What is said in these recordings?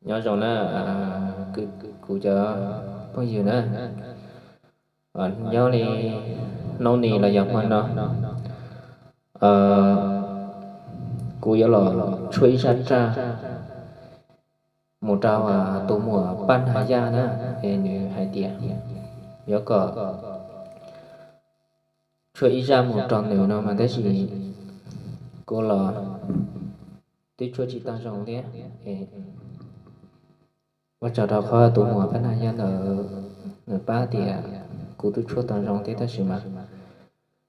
Nyob zoo na, kuv cov phooj ywg na, nyob li hnub no los yog hmo no, kuv yuav los tshuab ib zaj tsaj mus rau tus muam Paj Nag Yaj na, es nws hais tias yuav kom tshuab ib zaj mus rau nws no mas tab sis kuv los twb tshuab tsis tau zoo thiab. Ua tsaug rau qhov tus muam Paj Nag Yaj ntawd nws pab tias kuv twb tshuab tau zoo thiab tab sis mas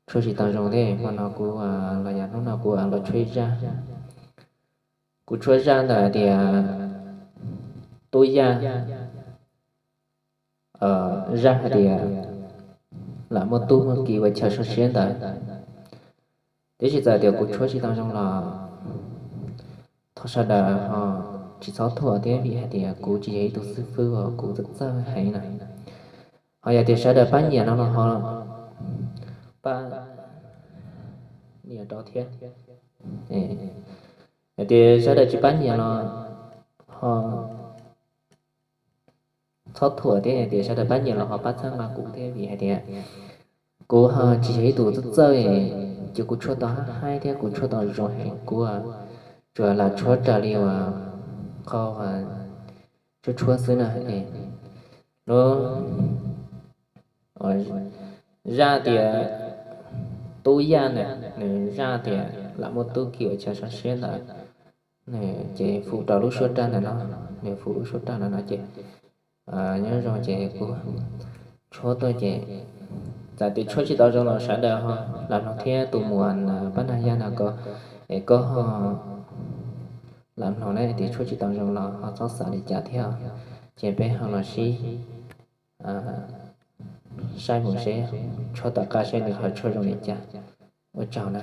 tshuab tsis tau zoo thiab. Hmo no kuv los yog hnub no kuv los tshuab ib zaj. Kuv tshuab zaj ntawm tias Tub Yaj, zaj hais tias lam muaj tub muaj ki ua chaw sab siab ntawd. Tiam sis txawm tias kuv tshuab tsis tau zoo los thov sawv daws ho tsis txhob thuam thiab vim hais tias kuv tsis yog ib tug xib fwb uas kuv txawj txawj heev na. Ho yog tias sawv daws pab nyiam no los ho pab nyiam rau thiab. Hais tias sawv daws tsis pab nyiam los ho txhob thuam thiab, hais tias sawv daws pab nyiam los ho pab txhawb nqa kuv thiab vim hais tias kuv ho tsis yog ib tug txawj txawj, ces kuv tshuab tau hab haib thiab kuv tshuab tau zoo heev, kuv tsuas lam tshuab raws li uas qhov tshuab tshuab xwb na. Lub zaj tias Tub Yaj na, nws zaj tias lam muaj tub ki ua chaw sab siab ntawd, nws ces fum rau lub suab raj ntawm no, nws fum lub suab raj ntawm no ces nyob zoo ces kuv tshuab tuaj ces txawm tias tshuab tsis tau zoo los sawv daws ho lam mloog thiab tus muam Paj Nag Yaj no ko, es koj ho lam mloog na, tias tshuab tsis tau zoo los ho txhob xav li cas thiab, ces peb ho los sib saib mus seb tshuab tom qab seb nws ho tshuab zoo li cas. Ua tsaug na.